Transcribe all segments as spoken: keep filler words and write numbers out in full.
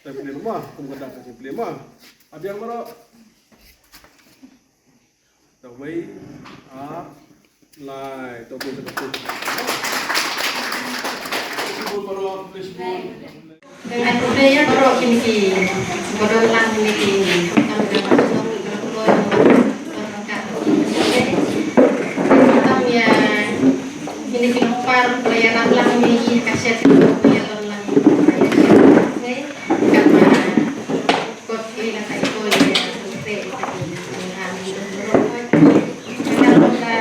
Te plie ma, kum ka dak ka plie ma. Abiang baroh. Tawei, a, lai, tawei, tawei. Shibun baroh, shibun. Dengan budaya baroh kini ki, bodon lang kini ki, kam kam song ni kalau keluar, kam ya, kini ki lempar, pelayaran lang ni, kaset, pelayaran lang, kam, Kot ila ka iko ila ka sute ila ka ila ka ila ka ila ka ila ka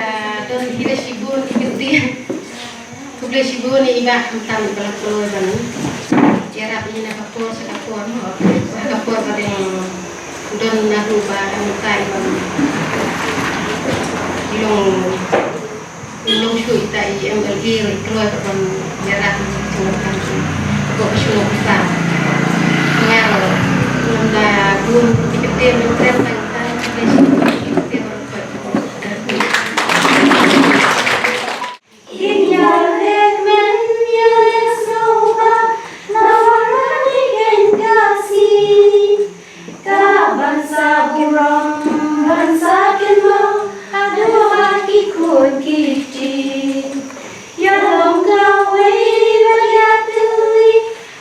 don hira shibun ila ka ila. Khublei shibun ila ka ila ka ila ka ila ka ila. Ïarap ïa ka por sa ka por mo. Sa ka por ka dei don na ruba ka ila ka ila. Long Long shu ita i M L A i kloi ka ban ïarap i jingmut kan ki. Ko ka shu long ka. Ngar long da bun ki tem long tem tang tang ki tem long tem long tem. Kin ïaleh men ïaleh sngewbha na warani ken ka si. Ka ban sa burom ban sa kynmaw haduh ha ki khun ki kti. Ïa long kawei ba ïatylli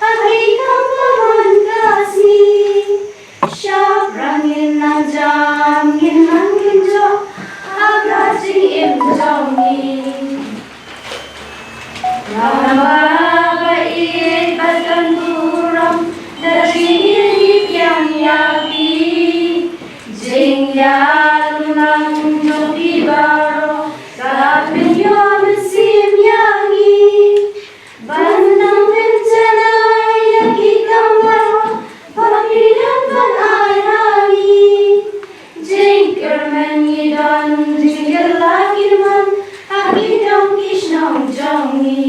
ha ki kam baroh ka sngi. Shaphrang ngin nang jam ngin nang kynjoh ha ka jingim jong ngi. Rangbah ba ïeit bad kan burom, da jingïeit ngi pdiang ïa phi. Jingïalang jong phi baroh ka pynïoh mynsiem ïa ngi. Ban nang pynjanai ïa ki kam baroh ba phi don ban ai ha ngi. Jingkyrmen ngi don, jingkyrmen ngi don ha ki dong ki shnong jong ngi.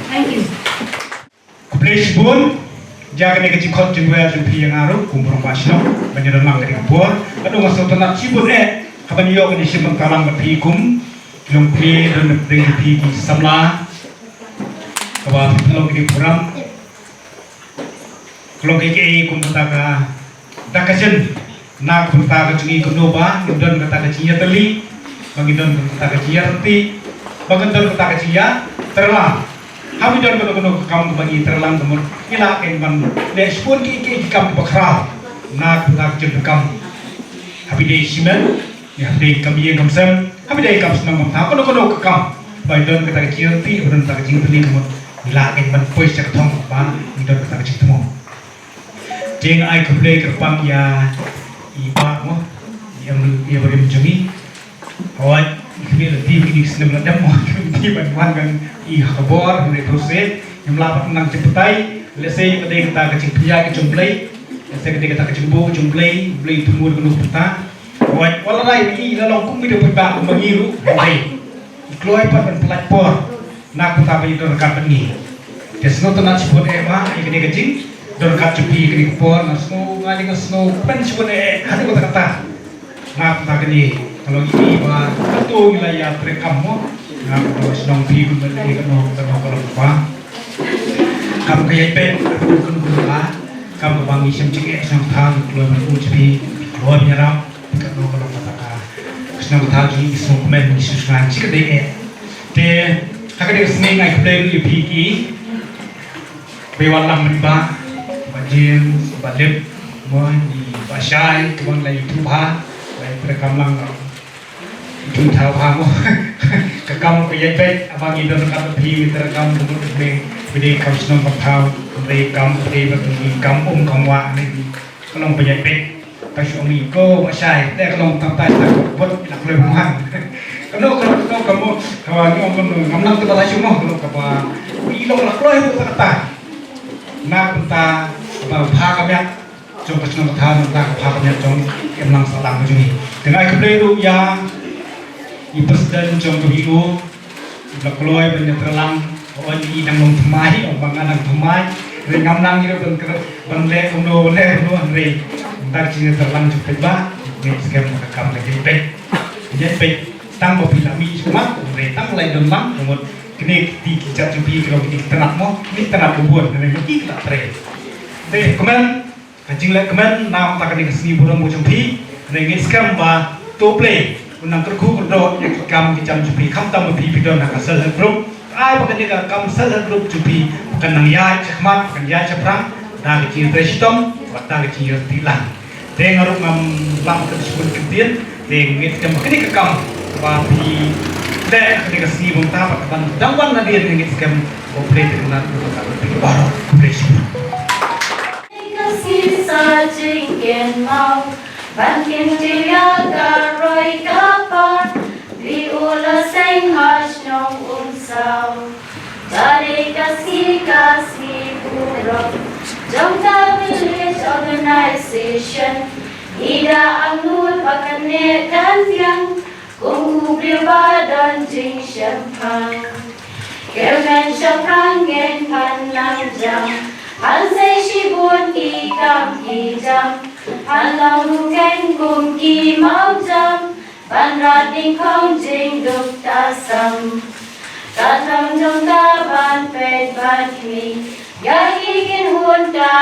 Thank you. Khublei shibun. Ïa kane ka jingkhot jingwer jong phi ïa nga ruh kum u rangbah shnong ban ïadon lang kane ka por. Katno nga sngewtynnat shibun eh haba ngi ïoh kane ka shim bynta lang bad phi kum ki longkmie, don pdeng phi ki samla. Kaba phi pynlong kane ka program ka long kaei kaei kum kata ka da ka jin na ka bynta ka jong ngi kumno ba ngin don kata ka jingïatylli, ba ngin don kata ka jingïarapti, ba ngin don kata ka jingïatreilang. Haba ngi don kano kano ka kam kaba ngi treilang ka mut ngi lah kein ban leh shibun kiei kiei ki kam kiba khraw na ka bynta ka jingdonkam. Haba dei shimet, ïa haba dei kam ïing kam sem, haba dei kam shnong kam thaw, kano kano ka kam ba ngi don kata ka jingïarapti, ba don kata ka jingïatylli ka mut ngi lah kein ban poi sha ka thong ba ngi don kata ka jingthmu. Te nga ai khublei kyrpang ïa i bah mo, i em i em rim jong i. Hooid, i khmih lynti kine ki snem la dep mo, i khmih lynti ban wan ngan i ha ka bor, hynrei to se ngim lah pat nang jempetai. Lehse ka dei kata ka jingpynïaid ka jong U Blei, lehse ka dei kata ka jingbuh ka jong U Blei, U Blei u thmu da kano ka bynta. Hooid, wat la dei i la long kum i da paidbah kum ma ngi ruh, hynrei i kloi pat ban pyllait por na ka bynta ba i don ryngkat bad ngi. Te sngewtynnat shibun eh ma ïa kane ka jingdon ryngkat jong phi ïa kane ka por, nga sngew, nga dei nga sngewkmen shibun eh ha kata kata. Nga kata kane ka long ïa phi ba kato ngi la ïa treikam mo. Nga kata shnong phi kumba lei kano kano ka long ba kam ka ïaid beit, ka kano kano ka kam kaba ngi shem jingeh shnong thaw, ngi kloi ban u jong phi, ngi kloi ban ïarap. Kano kano kata ka shnong thaw jong ngi, ngi sngewkmen, ngi sngewsyngan shi katdei eh. Te ha kane ka sngi nga ai khublei ruh ïa phi ki ba wan lang mynba, Bah James, Bah Lip, mo, i Bah Shai, ki wan la ïathuh bha, la ïatreikam lang, ïathuh thaw bha mo. Ka kam ka ïaid beit, haba ngi don ryngkat bad phi, ngi treikam ka mut ba dei, ba dei kam shnong kam thaw, ba dei kam, ba dei ba dei kam um kam wah ne. Ka long ba ïaid beit. Ka shu ong i ko Bah Shai, te ka long tang tai tang bot ila kloi bymman. Kano kano kano kano ka wa ngi ong kano ngam nang te ba la shu mo kano ka ba i long la kloi bu kata. Na ka bynta ba bha ka miat jong ka shnong ka thaw, na ka bynta ka bha ka miat jong em lang sahlang ka jong ngi. Te nga ai khublei ruh ïa i president jong ka V O, la kloi ban ïatreilang, ong i dang long thymmai, ong ba nga dang thymmai. Hynrei ngam nang ïa ban kre-, ban leh kumno, ban leh kumno, hynrei da ka jingïatreilang jong phi ba ngeit skhem ba ka kam ka jingpeit. Jingpeit tang ba phi la mih sha khmat, hynrei tang la don lang, ka mut kine ki, ki jait jong phi ki long ki tnat mo, ki tnat ba bun, hynrei ma ki ki la trei. Te kmen Ka jingleh kmen na ka bynta kane ka sngi burom ka jong phi, hynrei ngeit skhem ba to U Blei un nang kyrkhu kyrdoh ïa ki kam ki jam jong phi khamtam ba phi phi don ha ka self help group. Ai ba kane ka kam self help group jong phi kan nang ïaid shakhmat, kan ïaid shaphrang da ka jingtrei shitom bad da ka jingïarap lang. Te nga ruh ngam lah ban shibun kyntien, te ngeit skhem ba kane ka kam ba phi leh ha kane ka sngi ba mynta bad ka ban dang wan nadien, ngeit skhem ba U Blei te un nang kyrkhu kyrdoh ïa phi baroh. Khublei shibun. Ka sngi sa jingkynmaw ban kyntiew ïa ka roi ka par, phi u la seng ha shnong Umsaw. Ka dei ka sngi, ka sngi burom jong ka village organization. Ngi da angnud ba kan neh kan biang kum u briew ba don jingshemphang. Kyrmen shaphrang ngin pan nang jam, pan sei shibun ki kam ki jam, pan long ruh keiñ kum ki mawjam, ban rat nyngkong jingduk tasam. Ka thong jong ka ban peit ban khmih ïa ki kynhun ka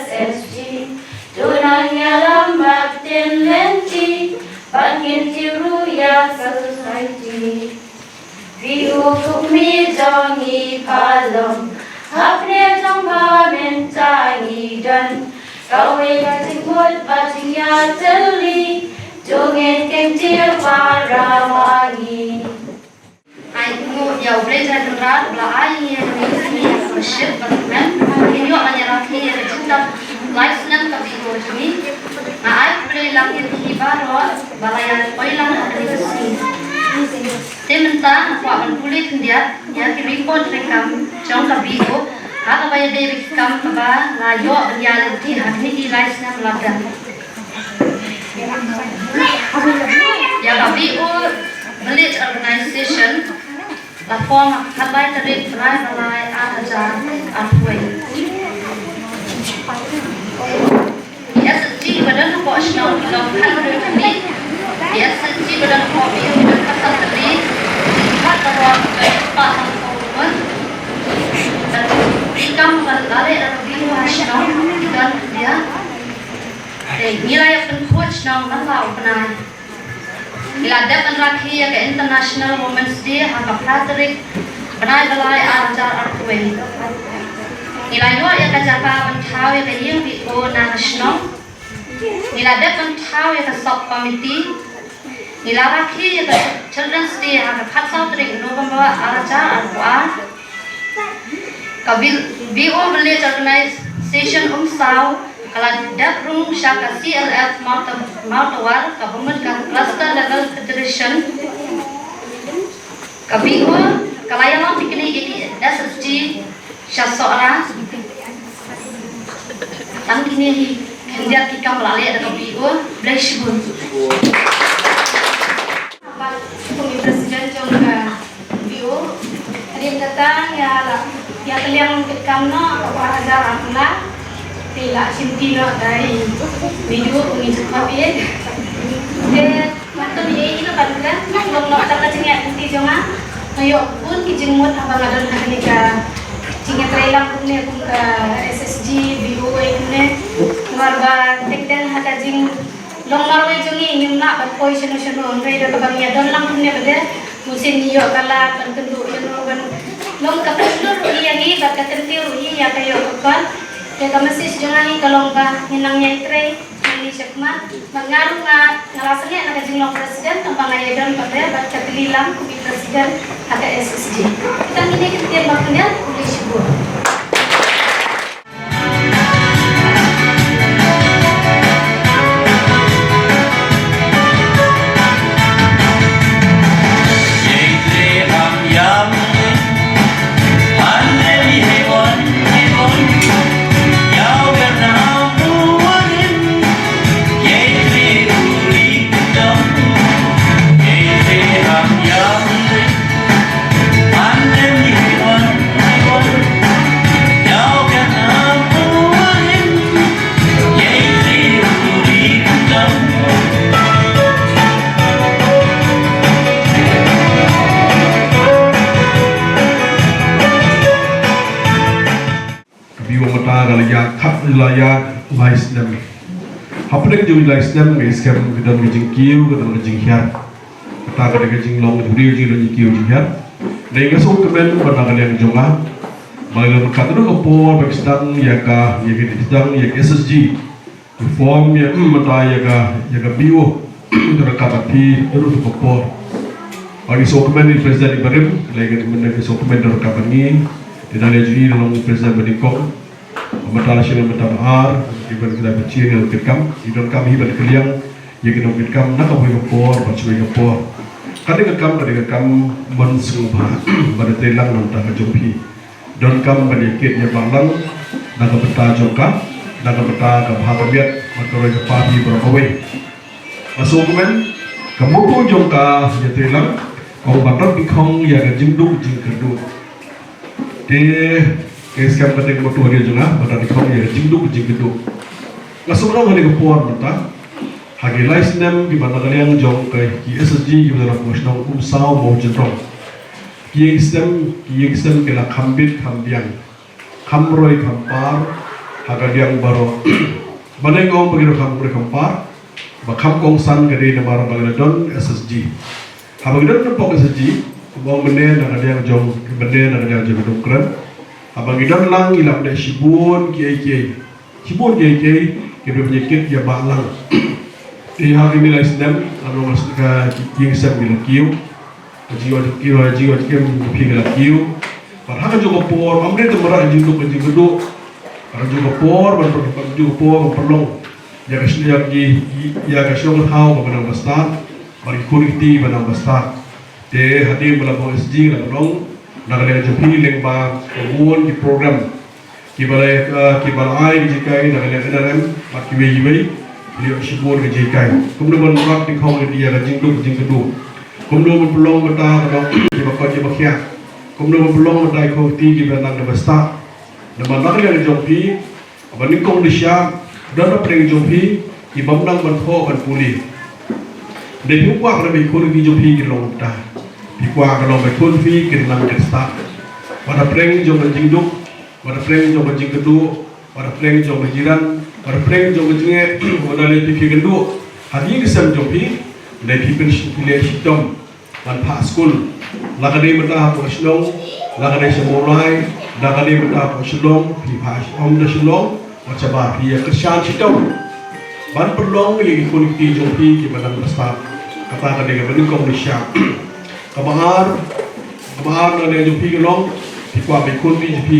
S S G. To nang ïalam bad tip lynti, ban kyntiew ruh ïa ka society. Phi u khun kmie jong ngi pha long, hapdeng jong pha mynta ngi don kawei ka jingmut bad jingïatylli. To ngin kyntiew para ma ngi. Ai nguh ïa U Blei Trai Kynrad ba la ai ïa ngi ïa ka sngi ïa ka shit bad kmen. Ngin ïoh ban ïarap ïa ka jingdap lai snem ka V O jong ngi. Nga ai khublei lang ïa phi baroh ba la ïa poi lang ha kane ka sngi. Te mynta nga kwah ban pule khyndiat ïa ki report treikam jong ka V O ha kaba ïadei bad ki kam kaba la ïoh ban ïaid lynti ha kine ki lai snem la dep. Ïa ka V O Village Organization la form ha ka khatlai tarik bnai ba lai ar hajar arphew wei. Ba don hapoh shnong ki long khathynriew tylli. Ki S H G ba don hapoh Mawkyrwat ki don khatsaw tylli. Bad ka bor ka don khatphra sawphew ngut. Bad ki kam ba la leh da ka B O ha shnong ki don khyndiat. Te ngi la ïoh pynkhuid shnong man la u bnai. Ngi la dep ban rakhe ïa ka International Women's Day ha ka phra tarik bnai ba lai ar hajar arphew wei. Ngi la ïoh ïa ka jaka ban thaw ïa ka ïing B O na ka shnong. Ngi la dep ban thaw ïa ka sub committee. Ngi la rakhe ïa ka Children's Day ha ka khatsaw tarik November ar hajar arphew ar. Ka vil-, B O Village Organization Umsaw ka la dep rung sha ka C L F Mawta-, Mawtawar kaba mut ka Cluster Level Federation. Ka B O ka la ïalam picnic ïa ki S H G sha Sohra. Tang kine hi khyndiat ki kam ba la leh da ka B O. Blei shibun. Bad kum i president jong ka B O, hadien kata ïa la, ïa ka liang ka kam noh ka ba hajar akla. Te la shim ti noh dei video kum i jukap ïa. Te Mantun ïa ïa ban kren long noh tang ka jingïaid lynti jong nga. Nga ïoh bun ki jingmut haba nga don ha kane ka jingïatreilang kumne kum ka S H G, B O A kumne. Namar ba teng teng ha ka jinglong marwei jong ngi ngim lah ban poi shano shano, hynrei da kaba ngi ïadon lang kumne ba dei, mynsiem ngi ïoh ka lad ban kynduh ïano ban long ka kynduh ïa ngi bad ka kyntiew ïa ka ïoh ka kot. Te ka message jong nga hi ka long ba ngin nang ïai trei. Ngi shakhmat, bad nga ruh nga, nga la sangeh na ka jinglong president, tang ba nga ïadon pat bad ka Tylli Lam kum i president ha ka S H G. Kita ngi ne kita ba kyndiat, khublei shibun. Ka B O mynta ka la ïaid khat, la ïaid lai snem. Hapdeng jong lai snem ngi skhem ka don ka jingkiew, ka don ka jinghiar. Kata ka dei ka jinglong jong ka jinglong jingkiew jinghiar. Dei nga sngewkmen ba na ka liang jong nga ba la kat ka por ba ki sdang ïa ka, ïa ka sdang ïa ka S H G. Ki form ïa, mm, mynta ïa ka, ïa ka B O. Ïa ka kaba phi ïa ruh ka por. Ba ngi sngewkmen ïa i president ibarim, lei ka mynta ngi sngewkmen ïa ka ba ngi. Te na lei jong i long president ba nyngkong. Mynta la shu mynta ba ar, i ban kita ba chin ïa ka kam, i donkam hi ban kylliang ïa ka donkam na kawei ka por bad kawei ka por. Ka dei ka kam, ka dei ka kam ban sngewbha ba da treilang na ka bynta ka jong phi. Donkam ban ïa kit ïa bang lang na ka bynta jong ka, na ka bynta ka bha ka miat bad ka roi ka pa phi baroh kawei. Nga sngewkmen ka motto jong ka ïatreilang ka ong ban rat nyngkong ïa ka jingduk jingkyrduh. Te ka skhem ka dei ka motto jong nga ban rat nyngkong ïa ka jingduk jingkyrduh. Nga sngewkmen ha kane ka por mynta ha ki lai snem kiba na ka liang jong ka ki S H G kiba na ka shnong Umsaw Mawjynrong. Ki ïing sem, ki ïing sem ki la kham bit kham biang, kham roi kham par ha ka liang baroh. Ba dei nga ong ba ki roi kham roi kham par, ba kham kongsan ka dei namar ba ngi la don S H G. Haba ngi don na pok S H G, kumba ong mynne na ka liang jong, mynne na ka liang jong ka dong kren. Haba ngi don lang ngi la leh shibun kiei kiei. Shibun kiei kiei kiba ngi kit ïa ba lang. Te ha kine lai snem, ha ka ïing sem ngi la kiew. Ka jingwan kiew, ka jingwan kiew, ka phi ka la kiew. Bad ha kajuh ka por, ym dei tang marwei jingduk ka jingkyrduh. Ha kajuh ka por, bad ha kajuh ka por, ban pynlong ïa ka shnong, ïa ka shnong thaw kaba nang bastad, bad ki khun ki kti ba nang bastad. Te hadien ba la bun S H G la pynlong, na ka liang jong phi lyngba ka bun ki program. Kiba la, eh, kiba la ai ka jinghikai na ka liang N R M bad kiwei kiwei, ïoh shibun ka jinghikai. Kumno ban rat nyngkong ïa ka jingduk jingkyrduh. Kumno ban pynlong mynta ka dong kiba koit kiba khiah. Kumno ban pynlong mynta ki khun ki kti kiba nang da bastad. Namar na ka liang jong phi, ba nyngkong dei sha, don hapdeng jong phi, ki bym nang ban thoh ban pule. Dei phi kwah ba i khun i kti jong phi kin long kumta. Phi kwah ka long ba i khun phi kin nang kin stad. Wat hapdeng jong ka jingduk, wat hapdeng jong ka jingkyrduh, wat hapdeng jong ka jiran, wat hapdeng jong ka jingeh, wat hapdeng phi kyrduh ha ki ksem jong phi, dei phi pyn, phi leh shitom ban phah skul. La ka dei mynta hapoh Shillong, la ka dei sha Mawlai, la ka dei mynta hapoh Shillong, phi phah ym da Shillong, wat shaba phi ïa kyrshan shitom ban pynlong ïa ki khun ki kti jong phi kiba dang stad. Kata ka dei kaba nyngkong nyngshap. Kaba ar, kaba ar na ka liang jong phi ka long, phi kwah ba i khun i kti jong phi,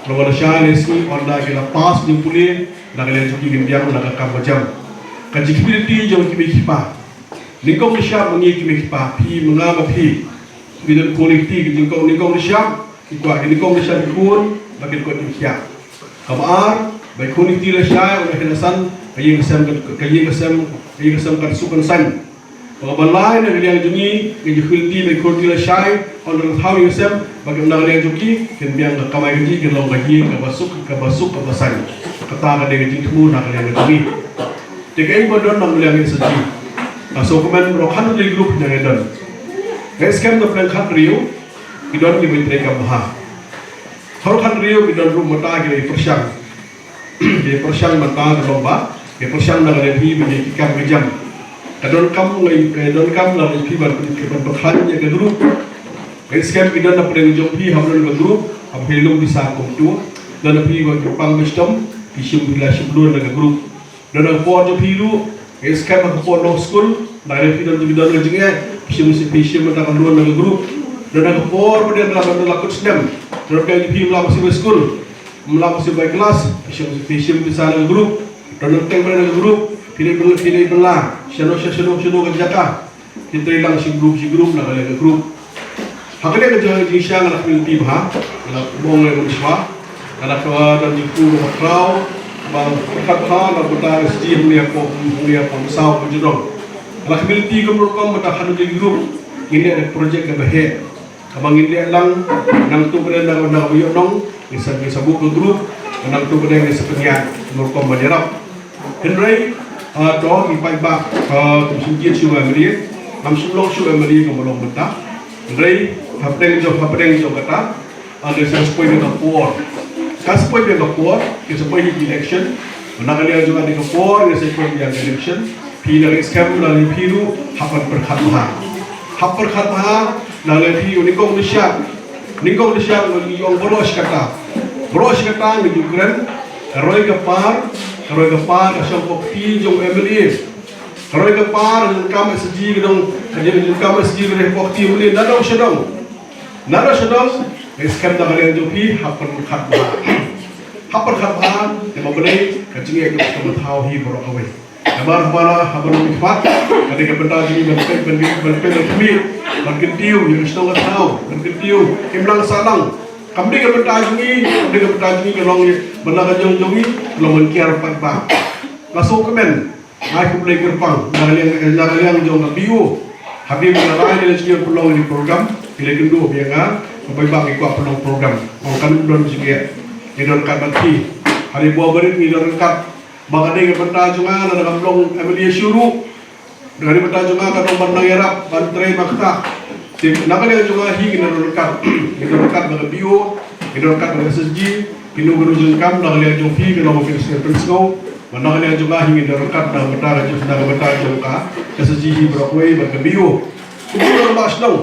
lada shah lehse, ynda ki la pass jingpule, na ka liang jong ki kin biang na ka kam ka jam. Ka jingkyrpad jong ki mei ki pa. Nyngkong nyngshap ma ngi ki mei ki pa, phi ma nga ma phi, ki don khun ki kti, ki nyngkong, nyngkong nyngshap, ki kwah ki nyngkong nyngshap ki khun ba kin kot jingkhiah. Kaba ar, ba i khun i kti lashai, ynda ki la san, ka ïing ka sem, ka ïing ka sem, ka ïing ka sem kan suk kan saiñ. Kaba lai na ka liang jong ngi, ngi ju kyrpad ba i khun i kti lashai, ynda la thaw ïing sem, ba kin na ka liang jong ki kin biang ka kamai kajih, kin long ka ïing kaba suk, kaba suk, kaba saiñ. Kata ka dei ka jingthmu na ka liang jong ngi. Te kaei ba don na ka liang jong ngi, ka sngewkmen baroh khatar tylli ki group ngi don. Ngi skhem ba pdeng khatar ïew ki don kiba trei kam bha. Baroh khatar ïew ki don ruh mynta kiba pyrshang. Kiba pyrshang mynta ka long ba, kiba pyrshang na ka liang phi ba ki kam ka jam. Ka donkam ngi, ka donkam na ka liang phi ban, ban pyrkhat ïa ka group. Ngi skhem ki don na pdeng jong phi, haba don ka group, haba phi lum pisa kumtu, don na phi ba ki pang ba shitom, phi shim, phi la shim lun na ka group. Don na ka por jong phi ruh, ngi skhem ha ka por long skul, na ka liang phi don, phi don ka jingeh, phi shim, phi shim mynta ka lun na ka group. Don na ka por ba don la, don la kut snem, don na ka phi la ba shim skul. Ym lah ban shim bai klas, phi shim, phi shim pisa na ka group. Don na teng na ka group, phi leit bylla, phi leit bylla shano, sha shano, shano ka jaka. Phi trei lang shi group, shi group, na ka liang ka group. Ha kane ka jing, jingshisha nga la khmih lynti bha, nga la bong lynti shuwa, nga la kyrpad ïa u Trai ba pyrkhat bha na ka bynta ka S G, hangne hapoh, hangne hapoh Mawsaw, hapoh Jyrong. Nga la khmih lynti kum rukom bynta khatar tylli ki group ngin leh project kaba heh. Kaba ngin leh lang, nangta pat nang, nang ba ïoh nong, ngin sa, ngin sa buh ka group, nangta pat ngin sa pynïaid, kum rukom ban ïarap. Hynrei, ah, to, ngi paidbah, ah, kum shim jied shuh ïa M L A, ngam shym long shuh ïa M L A kumba long mynta. Hynrei, hapdeng jong, hapdeng jong kata, ah, ngin sa poi ïa ka por. Ka sa poi ïa ka por, ngin sa poi ïa ka election. Na ka liang jong ka por, ngin sa poi ïa ka election. Phi na ka skhem na ka liang phi ruh, hap ban pyrkhat bha. Hap pyrkhat bha, na ka liang phi, nyngkong nyngshap. Nyngkong nyngshap ngi ong baroh shi katta. Baroh shi katta ngi ju kren, ka roi ka par, ka roi ka par, ka shong hapoh kti jong u M L A. Ka roi ka par, ka jingkam S G ka dang, ka jingkam S G ka dang hapoh kti u M L A, nadong shadong. Nadong shadong, ngi skhem na ka liang jong phi, hap pyrkhat bha. Hap pyrkhat bha, ïa ma Blei, ka jingïeit jong ka shnong ka thaw hi baroh kawei. Namar haba la, haba la mihpat, ka dei ka bynta jong ngi ban peit, ban peit, ban peit, ban khmih, ban kyntiew ïa ka shnong ka thaw, ban kyntiew imlang sahlang. Kam dei ka bynta jong ngi, kam dei ka bynta jong ngi ka long ïa, bynta ka jong jong ngi, ka long ban kiar paidbah. Nga sngewkmen, nga ai khublei kyrpang na ka liang, na ka liang jong ka B O. Haba ngi la rai ïa ka jingïaid pynlong ïa ki program, ki la kynduh ba ïa nga, ka paidbah ngi kwah pynlong program. Ong kan don jingïaid, ngi don ryngkat bad phi. Haba ngi bor barit ngi don ryngkat. Ba ka dei ka bynta jong nga, lada ngam long M L A shuh ruh, ka dei ka bynta jong nga ka dei ban nang ïarap, ban trei, ban ktah. Te na ka liang jong nga hi ngin don ryngkat, ngin don ryngkat bad ka B O, ngin don ryngkat bad ka S G, kino kino jingkam na ka liang jong phi, kino kino phi sngewthuh sngewthuh. Ba na ka liang jong nga hi ngin don ryngkat na ka bynta ka jong, na ka bynta jong ka S G hi baroh kawei bad ka B O. Kumno ba shnong,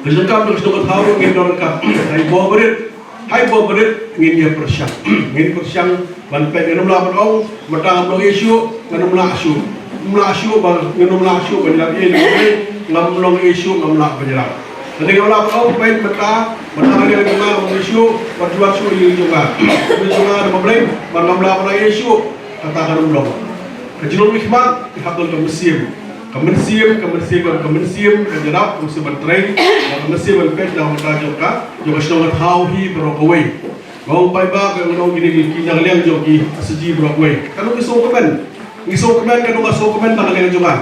ka jingkam ka shnong ka thaw ruh ngin don ryngkat. Haba bor barit, haba bor barit ngin ïa pyrshang. Ngin pyrshang ban peit, ngan ym lah ban ong mynta ngam long issue, ngan ym lah shuh. Ym lah shuh ba, ngan ym lah shuh ban ïa, eh, ngam long issue, ngam lah ban ïa. Lada ngam lah ban ong peit mynta, mynta ngam long issue, ban jubab shuh ïa jong nga. Ïa jong nga da ma Blei, ba ngam lah ban issue, kata kan ym long. Ka jinglong mihkhmat, ka hap don ka mynsiem. Ka mynsiem, ka mynsiem, ka mynsiem, ka jingïarap, ka mynsiem ban trei, ka mynsiem ban peit na ka bynta jong ka, jong ka shnong ka thaw hi baroh kawei. Nga ong paidbah, ka, nga ong kine ki, ki na ka liang jong ki S G baroh kawei. Ka long ngi sngewkmen. Ngi sngewkmen, ka long nga sngewkmen na ka liang jong nga.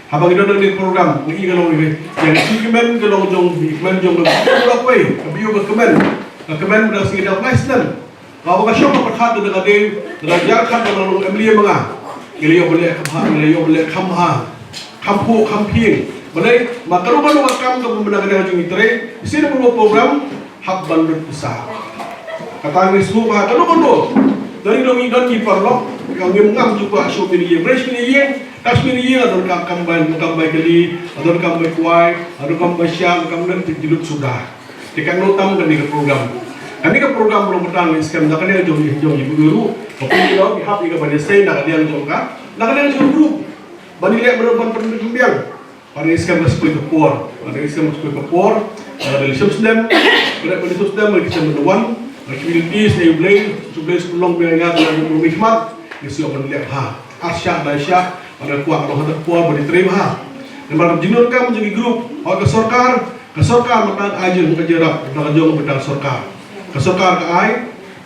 Haba ngi don ha kane ka program, ngi i ka long ngi, ïa ngi sngewkmen ka long jong, kmen jong ka baroh kawei. Ka B O ka kmen. Ka kmen ba da sngi da lai snem. Nga ba nga shong nga pyrkhat da ka dei, da ka jia khat da ka long M L A ma nga. Ngi la ïoh ban leh kham bha, ngi la ïoh ban leh kham bha, kham phuh, kham phieng. Balei, ma kano kano ka kam kaba mynta ka dang jong ngi trei, shisien ba program, hap ban lut pisa. Kata ngi sngewbha kano kano. Don ngi, don ngi paralok, ka ngim ngam jubab shu mini ïing, fresh mini ïing, ka mini ïing, adon kam kam bai, kam bai kali, adon kam bai kwai, adon kam bai sha, kam lem te jilut suda. Te katno tam kane ka program. Kane ka program long ba tang ngi skhem na ka liang jong ngi jong ngi bru. Ka pun ki long ngi hap ïa ka ban ïasei na ka liang jong ka. Na ka liang jong ngi bru. Ban ïaleh ban ban pynbiang. Ban ïa skhem ka skul ka por. Ban ïa skhem ka skul ka por. Ban ïa skhem snem. Ban ïa skhem snem ban ïa skhem ban wan. Ban community snem blei. Snem blei snem long biang ïa ka long mi khmat. Ngi shu ban leh ha. Ar shah lai shah. Ban ïa kwah long ha ka por ban ïa trei ha. Namar jingdonkam jong ki group. Hok ka sorkar. Ka sorkar mynta ai jingïarap na ka jong bynta sorkar. Ka sorkar ka ai,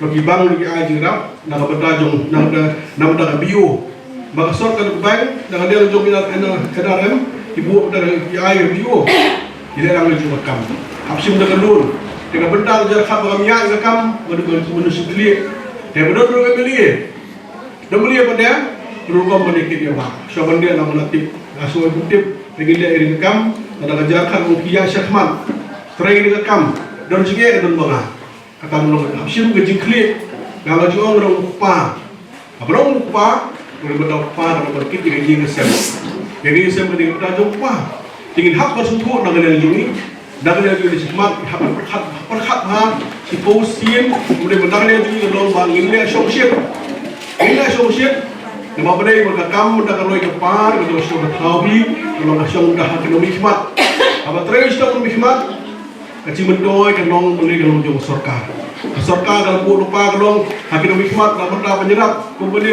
na ki bank ki ai jingïarap na ka bynta jong, na ka, na ka bynta ka B O. Ba ka sorkar ka bank na ka liang jong N R M, ki buh bynta ki ai ka B O. Ki leh rang jong ka kam. Hap shim da ka loan. Te ka bynta ka jar khap ba kam ïa ka kam, ba da ba da shi tlieh. Te ba da ba da M L A. Namar ïa ba dei rukom ba dei kit ïa ba. Shuwa ban dei la ban tip. Nga shuwa ban tip. Ngi leh ïa ka kam. Nga da ka jar khat ruh ki ïa shakhmat. Trei ïa ka kam. Don jingeh don ba nga. Kata ba long hap shim ka jingkhlieh. Nga la ju ong ruh u kpa. Haba long u kpa. Ruh ba da u kpa ka ban kit ïa ka ïing ka sem. Ïa ka ïing ka sem ka dei ka bynta jong u kpa. Te ngin hap ban sngewthuh na ka liang jong ngi. Na ka liang jong ngi shakhmat, hap ban pyrkhat, pyrkhat ha, shiphew sien, kumne ba na ka liang jong ngi ka long ba ngin leh shongshit. Ngin leh shongshit, namar ba dei ba ka kam da ka roi ka par, ka jong shong ka thaw hi, ka long ka shong da ha ka nongmihkhmat. Haba trei shong ka nongmihkhmat, ka jingmyntoi ka long ba dei ka long jong ka sorkar. Ka sorkar ka buh lypa ka long ha ka nongmihkhmat, ka bynta ban ïarap, kumne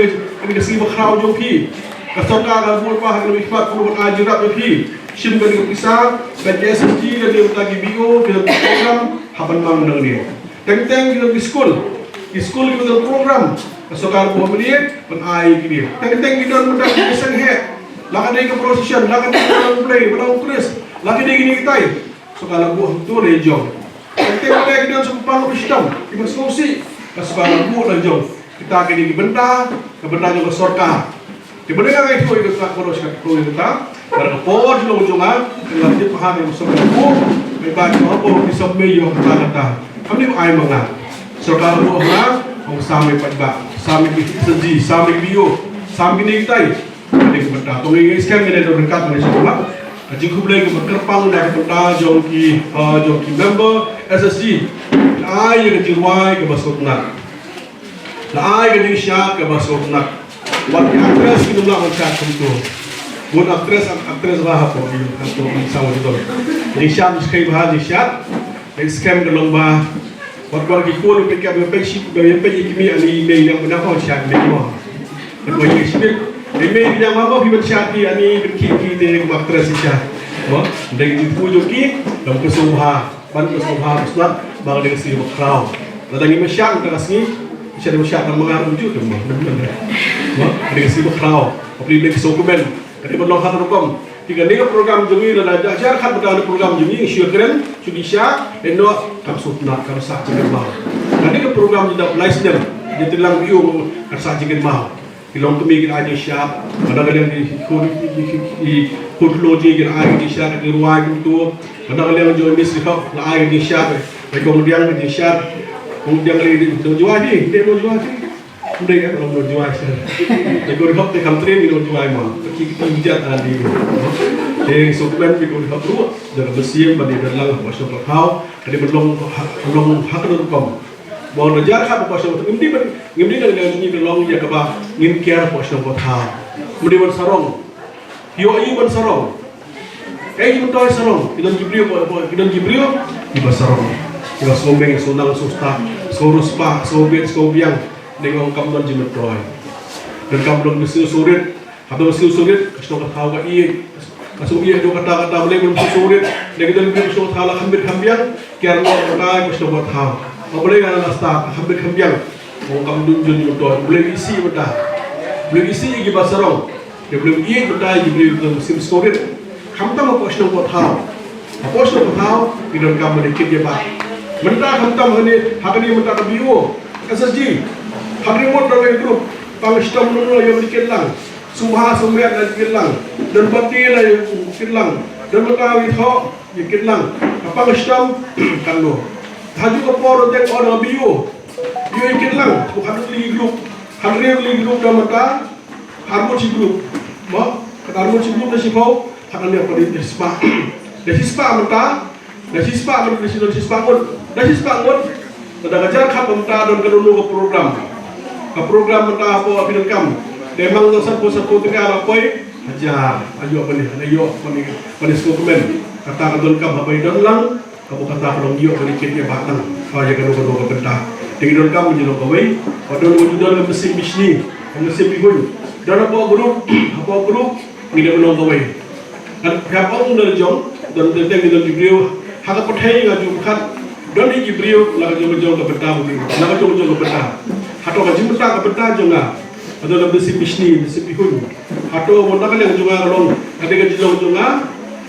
ka sngi bakhraw jong phi. Ka sorkar ka buh lypa ha ka nongmihkhmat, kumne ban ai jingïarap jong phi. Shim kane ka pisa, ka S S G, kane ka B O, kane ka program, hap ban mang nangne. Teng teng ki don ki skul, ki skul ki don program, ka sorkar buh mynne, ban ai kine. Teng teng ki don mynta ki seng heh, la ka dei ka procession, la ka dei ka Blei, ka Khrist, la ka dei kine kitai. Sorkar la buh hangto la jong. Teng teng ki don sempang ki stem, ki ban sngewsih, ka sorkar la buh la jong. Kita kine ki bynta, ka bynta jong ka sorkar. Te ba dei nga ngai thui ka kata, ka por sha ka por kata, ba ka por jong jong nga, ka la tip ha ka song ka por, ka ba ka por ki song me ïoh kata kata. Kam ni ai ma nga. Sorkar ruh ha nga, ong sa me pat ba, sa me ki S S G, sa me ki B O, sa me ki ni kitai. Ka dei ka bynta. To ngi ngi skhem ngi dei ka bynta ka ngi song ba. Ka jingkhublei ka ba kyrpang da ka bynta jong ki, ah, jong ki member S S G. Ai ïa ka jingrwai ka ba sngewtynnat. La ai ka jingshad ka ba sngewtynnat. Wat ki actress ki num lah ban shad kumto. Bun actress, actress ba hapoh, hapoh, hapoh, hapoh. Jingshad, jingshad, jingshad. Jingskhem ka long ba. Wat, wat ki khun peit ka, peit shi, peit ki mei ani mei nang ban shad mei mo. Wat ki shi mei, mei nang ma mo phi ban shad phi ani ban ki, ki te kum actress shad. Mo, dei jingpynjur ki, dang pynsuh ha. Ban ka sngewbha ka slat ba ka dei ka sngi bakhraw. Lada ngi mashak ka sngi, sha dei mashak ka mangar uju te mo. Mo, ka dei ka sngi bakhraw. Ka pli dei ka sngewkmen. Ka dei ban long ha ka rukom. Te kane ka program jong ngi lada jar jar khat ba ka program jong ngi shu kren, shu di sha, eno kam sut na kam sa jingkynmaw. Kane ka program jong ngi da lai snem, jong ngi te lang biu kam sa jingkynmaw. Ki longkmie kin ai jingshad, ba na ka liang ki khun, ki, ki, ki, ki khun khlo jong ngi kin ai jingshad, ki rwai kumto, ba na ka liang jong Miss Rihok la ai jingshad, ba kong diang jingshad, kong diang ri di, dong jua di, di dong jua di. Dei ka long dong jua shad. Ba kong Rihok te kam train di dong jua mo. Ki, ki, ki jat a di. Te sukmen ba kong Rihok ruh, da ka besiang ba di da lang ba shong ba thaw, ka di ba long ha, long ha ka rukom. Ba da jar khat ba shnong ba thaw. Ngim dei ban, ngim dei ban, ngim dei ban long ïa kaba ngim kiar ba shnong ba thaw. Ngim dei ban sarong. Ïoh ïa ban sarong. Kaei ki myntoi sarong. Ki don ki briew ba, ba, ki don ki briew kiba sarong. Kiba sngewmeng, sngewsnang, sngewstad, sngewriewspah, sngewbit, sngewbiang. Dei ngong kam don jingmyntoi. Donkam don ki sngewsngewrit. Haba sngewsngewrit, ka shnong ka thaw ka ïeit. Ka sngewsngewrit, ka thaw ka thaw, balei ba sngewsngewrit? Lei ka don ka shnong ka thaw la kham bit kham biang, kiar noh ka thaw, ka shnong ka thaw. Ba balei ka la stad, ka kham bit kham biang. Mo kam dun jun jun to, balei isih mynta. Balei isih ïa kiba sarong. Te balei ïeit mynta ïa ki briew ki sngewsngewrit. Khamtam hapoh shnong ka thaw. Hapoh shnong ka thaw, ki donkam ban ïa kit ïa ba. Mynta khamtam hangne, ha kane mynta ka B O, S S G. Ha kane mut da ka group, pang shnong nong nong ïa ban ïa kit lang. Sngewbha sngewmiat la ïa kit lang. Don bati la ïa kit lang. Don bata wi tho ïa kit lang. Ka pang ka shitom kan lo. Haju ka por deng o dang biu. Ïa kit lang. Bukan li grup. Kan riew li grup don bata. Arngut shi grup. Mo, kat arngut shi grup da shiphew, kat arngut da shispah. Da shispah mynta, da shispah mynta, da shispah ngut, da shispah ngut. Da ka jar khat mynta don ka dulu ka program. Ka program mynta hapoh phi donkam. Dei mang dang san phew san phew tyngka la poi. Hajar, ayo bani, ayo bani, bani sngewkmen. Kata ka donkam ha poi don lang. Ka bok kata ka long ïoh ka dikit ïa ba tang. Ka ïa ka dong ka dong ka bynta. Te ngi donkam ngi long kawei. Ka dong ka dong ka mynsiem bishni. Ka mynsiem bihun. Don hapoh group, hapoh group ngi dei ban long kawei. Kan phi hap ong don jong, don teng teng ngi don ki briew. Ha ka pyrthei nga ju pyrkhat. Don hi ki briew la ka jong ka jong ka bynta. La ka jong ka jong ka bynta. Hato ka jingmynta ka bynta jong nga. Ka don ka mynsiem bishni, mynsiem bihun. Hato mo na ka liang jong nga ka long. Ka dei ka jinglong jong nga.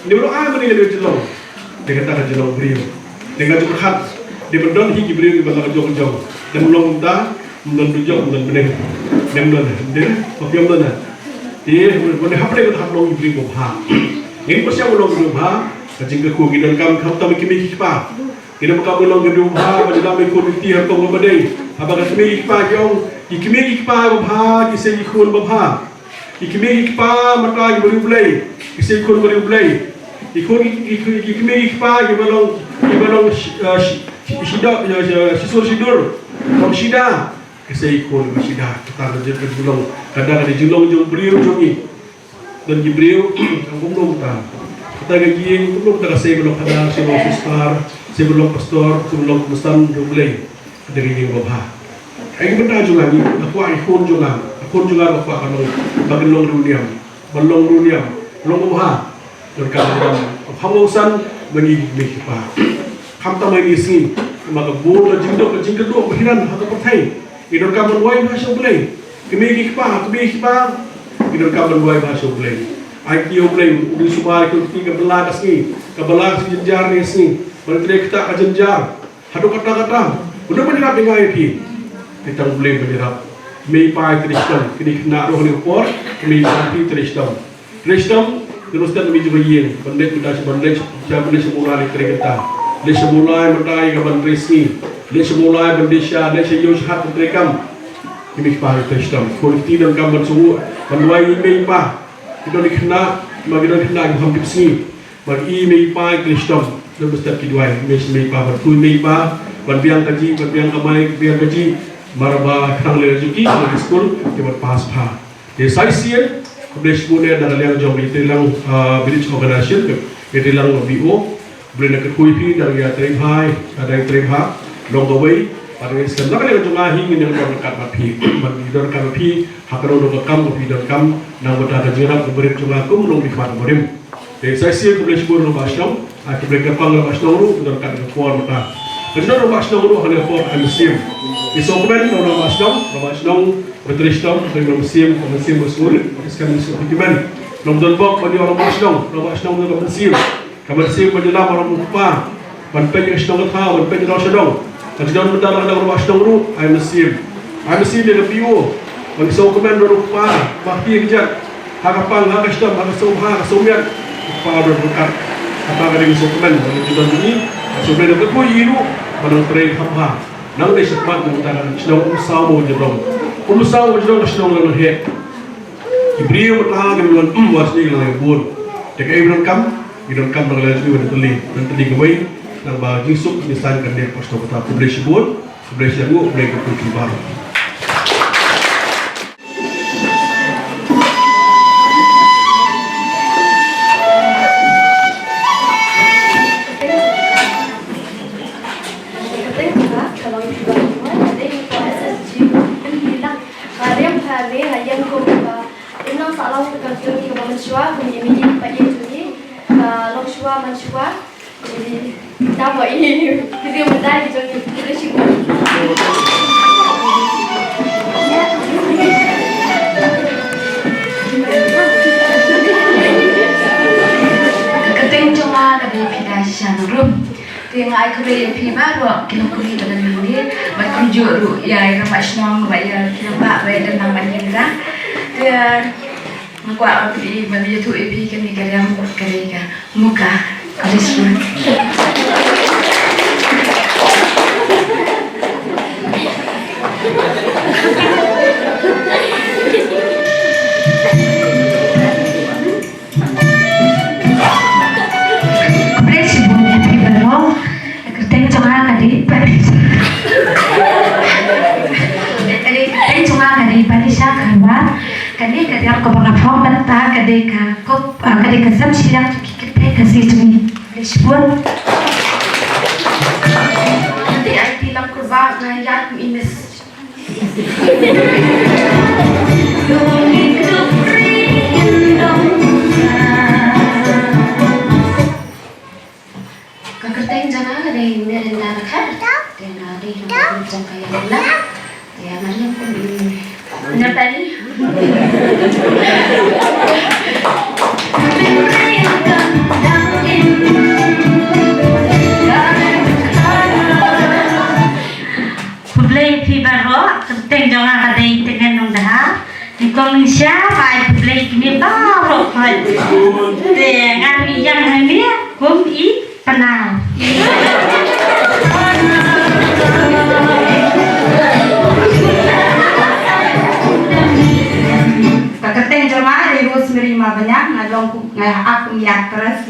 Ni ba long ai mani ka dei ka jinglong. Dei kata ka jinglong briew. Dei ka jingkhat. Dei ban don hi ki briew kiba la ka jong jong. Dem long da, dem don dujok, dem don bneng. Dem don, dem, ko piam don. Dei, ban hap dei ban hap long ki briew ba bha. Ngin ko siang long briew ba bha. Ka jingkyrkhu ki donkam kham tam ki kmie ki kpa. Ki donkam long ki briew ba bha, ba ki dang ki khun ki kti ha kong ba dei. Haba ka kmie ki kpa ki ong, ki kmie ki kpa ba bha, ki sei ki khun ba bha. Ki kmie ki kpa mynta kiba riewblei, ki sei khun ba riewblei. Ki khun ki, ki, ki, ki kmie ki kpa kiba long, kiba long shi, eh, shi, shi, shi, shi, shi sur shi dur. Long shida. Ki sei khun ba shida. Kata ka jing ka jinglong, kata ka jinglong jong briew jong ngi. Don ki briew, ka kumno kata. Kata ka jing, kumno kata ka sei ba long kata, sei ba long sister, sei ba long pastor, sei ba long kmie san jong Blei. Ka dei ka ïing babha. Ai ka bynta jong nga, nga kwah ki khun jong nga, ki khun jong nga nga kwah ka long, ba kin long riewniam, ba long riewniam, long babha. Donkam riewniam, ha u san, ba ngi mih ki pa. Khamtam ha ine i sngi, ma ka bun ka jingduk, ka jingkyrduh ba hinan ha ka pyrthei. Ngi donkam ban duwai bha sha U Blei. Kmie ki kpa, kmie ki kpa, ngi donkam ban duwai bha sha U Blei. Ai ki U Blei, u dei sumar ki ka bala ka sngi, ka bala ka sngi jynjar ne sngi, ban trei kata ka jynjar. Haduh katta katta, u dei ban ïarap ïa nga ïa phi. Te tang U Blei ban ïarap. Mei pa ïa trei shitom, kine ki khynnah ruh ha kane ka por, mei pa ïa trei shitom. Trei shitom, te ruh stet mei jong ka ïing, ban leit mynta sha ban leit, sha ban leit sha Mawlai leit trei kynta. Leit sha Mawlai mynta ïa ka ban trei sngi. Leit sha Mawlai ban dei sha, leit sha ïew sha hat ban trei kam. Kine ki pa ïa trei shitom. Khun ki kti donkam ban sngewthuh, ban duwai ïa mei pa. Ki don ki khynnah, ma ki don ki khynnah ki bym tip sngi. Bad i mei i pa i trei shitom, don ba step ki duwai, mei mei i pa, ban khui mei i pa, ban biang ka jingim, ban biang ka mai, biang ka jingim, mar ba khnang lei jong ki, lei skul, ki ban pass bha. Te sa shisien, khublei shibun eh na ka liang jong ka Trei Lang, ah, Village Organization, ka Trei Lang B O, khublei na ka khui phi, dang ïa trei bha, dang trei bha, long kawei, bad ngi sdang na ka liang jong nga hi ngin ïa don ryngkat bad phi, bad ngi don ryngkat bad phi, ha ka dong ka kam, ka phi don kam, nang bynta ka jingïarap ka barim jong nga kum long mei khmat barim. Te sa shisien khublei shibun Rangbah Shnong, ah, khublei kyrpang Rangbah Shnong ruh, don kat ka por mynta. Ka jingdon Rangbah Shnong ruh, ha ka por ka mynsiem. Ngi sngewkmen Rangbah Shnong, Rangbah Shnong, ba trei shitom, ba trei mynsiem, ba mynsiem ba sngewrit, ba skhem mynsiem ba kmen. Nong don bok, ba ïoh Rangbah Shnong, Rangbah Shnong don ka mynsiem. Ka mynsiem ba ïalam Rangbah Kpa. Ban peit ïa ka shnong ka thaw, ban peit ïa ka dong sha dong. Ka jingdon mynta na ka dong Rangbah Shnong ruh, ai mynsiem. Ai mynsiem ïa ka B O. Ban sngewkmen ruh kpa, ba kti ka jait. Ha ka pang, ha ka shitom, ha ka sngewbha, ha ka sngewmiat. Kpa ruh ryngkat. Kata ka dei ka sngewkmen, ban jingdon jong ngi. Ka sngewkmen ka khuid ïa ruh, ban nang trei kham bha. Nang dei shakhmat nang tang shnong Umsaw Mawjadong. Umsaw Mawjadong ka shnong lang heh. Ki briew mynta ki wan, hmm, wan sni lang bun. Te kaei ba donkam, ki donkam nang leh sni wan tylli, wan tylli kawei, nang ba jingsuk jingsaiñ kan dei pas to kata. Khublei shibun, khublei shibun, khublei ka pun ki baroh. Mariam Phale, ha ïing kum ka, im nang sah long ka jong ngi kaba mynshuwa, kum i mih i pa i jong ngi, ka long shuwa mynshuwa. Ïa, da ba i, ki rim da ki jong ngi, ki rim shi. Ka kyrteng jong nga ka dei Pina Shisha Nongrum. Te nga ai khublei ïa phi baroh ki nongkynrih ba don hangne, bad kumjuh ruh ïa i rangbah shnong, bad ïa ki rangbah ba ïa don lang bad ngi mynta. Te Nga kwah ban ïathuh ïa phi kane ka riam ka dei ka muka. Khublei shibun. Khublei shibun ïa phi baroh. Ka kyrteng jong nga ka dei Panisha. Ka dei, ka kyrteng jong nga ka dei Panisha Kharwar. Kane ka riam kaba nga perform mynta ka dei ka kop, ah, ka dei ka sem shiliang jong ki kynthei Khasi jong ngi. Khublei shibun. Ka dei ai ti lam kyrpad nga ïaid kum i Miss. Ka kyrteng jong nga ka dei Mirinda Rakhat. Te nga dei nong jong ka Ïa Bula. Te nga dei kum i Natali. Khublei phi baroh, kyrteng jong nga ka dei Tngen Nongdhar. Nyngkong nyngshap ai khublei kine baroh khot. Te nga ri ïang hangne kum i Pnar. Ka kyrteng jong nga dei Rosemary Marbaniang, nga long kum, nga ap kum i actress.